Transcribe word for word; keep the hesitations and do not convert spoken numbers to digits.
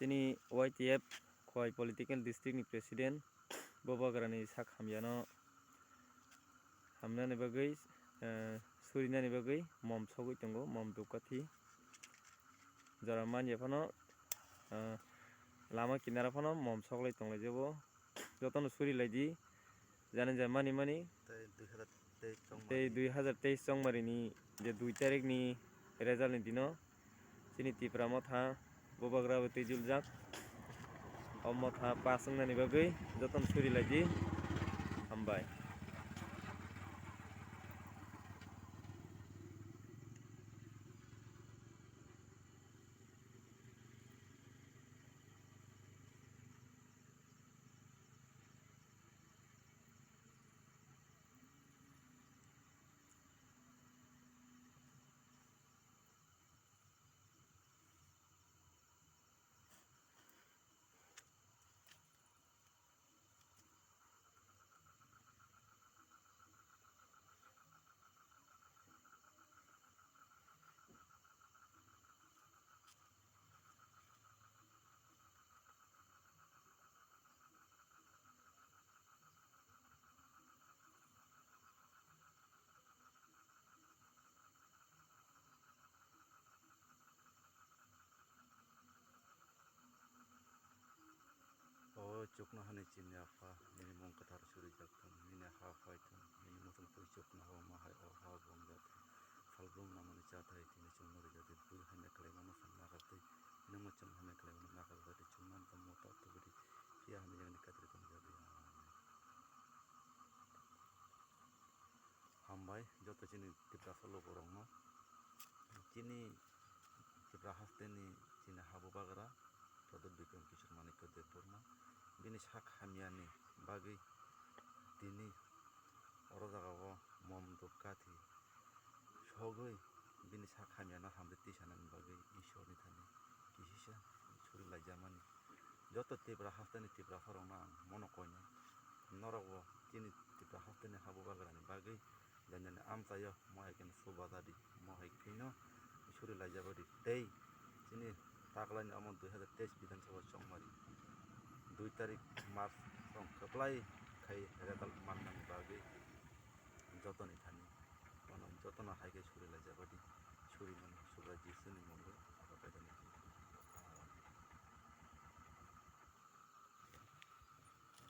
Chini Y T F Khowai Political District ni President Bubagrani sak hamyano hamnani bagwi, eh, surinani bagwi mom sogwi tongo, mom dupkathi. Jora manya phano, eh, lama kinara phano mom soklai tonglaijabo. Jotono suri laidi, jani jani mani mani. Tei dui hazar teis chongmani. Tei dui hazar teis chongmarini je dui tarikni result ni dino chini Tipra Motha Bubagra bo twijuljak. O motha pass wngnani bagwi jotono suri laidi. Hambai. O chuknohani chini apha, nini mung kwthar surijak thung, nini ha phai thung, nini muchung twi chuknoho ma hai o ha bumjak thung. Salbrum namani chathai tini chwngno rijadi, bui hamya khlaimano phano nakhartwi, nini muchung hamya khlaimano nakharjadi, chwngno tongmo ta tubudi, phiya hamya jagani katri tongjadi. Amen. Hambai joto chini Tiprasa lukurokno. Chini Tipra hasteni chini habubagra Pradyot Bikram Kishore Manikya Debbarma bini sak hamyani bagwi tini oro jagao mom dupkathi sogwi bini sak hamyano hamri tisanani bagwi Ishwarni thani kisisa suri laijamani. Joto Tipra hasteni Tiprasarokno ang mono koinai, norokbo chini Tipra hasteni habubagrani bagwi jani jani amchaio mo hai kheno subajadi, mo hai kheno suri laijabadi. Tei chini taklaini omo dui hazar teis Bidhan Sabha chongmari dui tarik March song kwplai khai result mannani bagwi jotoni thani, bono jotono hai khe suri laijabadi, suri mano Subrai Jisuni mungo.